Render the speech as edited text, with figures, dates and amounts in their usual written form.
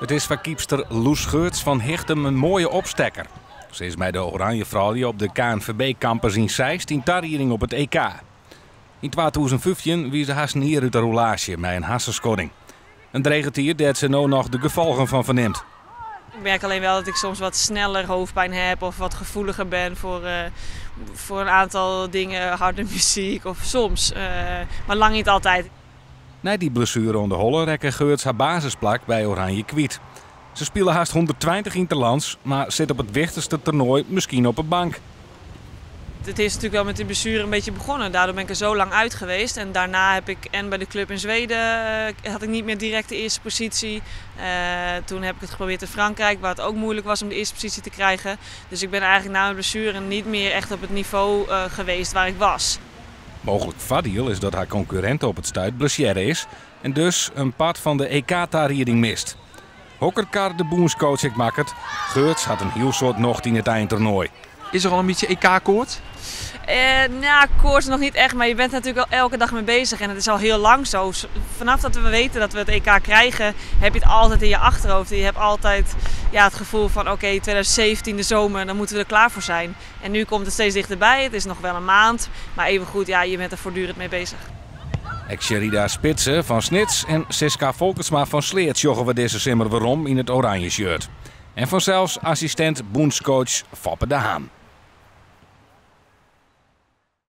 It is foar keepster Loes Geurts fan Hichtum in moaie opstekker. Se is mei de Oranje Froulju op de KNVB Campus yn Zeist yn tarieding op it EK. Yn 2015 wie se hast in jier út de rûlaasje mei in harsenskodding. In drege tiid dêr't se no noch de gefolgen fan fernimt. Ik merk alleen wel dat ik soms wat sneller hoofdpijn heb of wat gevoeliger ben voor een aantal dingen, harde muziek of soms, maar lang niet altijd. Nei dy blessuere oan de holle rekke Geurts har basisplak by Oranje kwyt. Se spile hast 120 ynterlands, mar sit op it wichtichste toernoai miskien op 'e bank. Het is natuurlijk wel met die blessure een beetje begonnen. Daardoor ben ik er zo lang uit geweest. En daarna heb ik en bij de club in Zweden had ik niet meer direct de eerste positie. Toen heb ik het geprobeerd in Frankrijk, waar het ook moeilijk was om de eerste positie te krijgen. Dus ik ben eigenlijk na mijn blessure niet meer echt op het niveau geweest waar ik was. Mooglik foardiel is dat har konkurrinte op it stuit blessearre is en dus in part fan de EK-tarieding mist. Hokker kar de bûnscoach ek makket, Geurts hat in hiel soad nocht yn it eintoernoai. Is der al in bytsje EK-koarts? Nou, koorts nog niet echt, maar je bent natuurlijk al elke dag mee bezig en het is al heel lang zo. Vanaf dat we weten dat we het EK krijgen, heb je het altijd in je achterhoofd. Je hebt altijd, ja, het gevoel van oké, 2017 de zomer, dan moeten we er klaar voor zijn. En nu komt het steeds dichterbij, het is nog wel een maand, maar evengoed, ja, je bent er voortdurend mee bezig. Ek Sherida Spitse fan Snits en Sisca Folkertsma fan Sleat sjogge we dizze simmer werom yn it oranje shirt. En fansels assistint bûnscoach Foppe de Haan.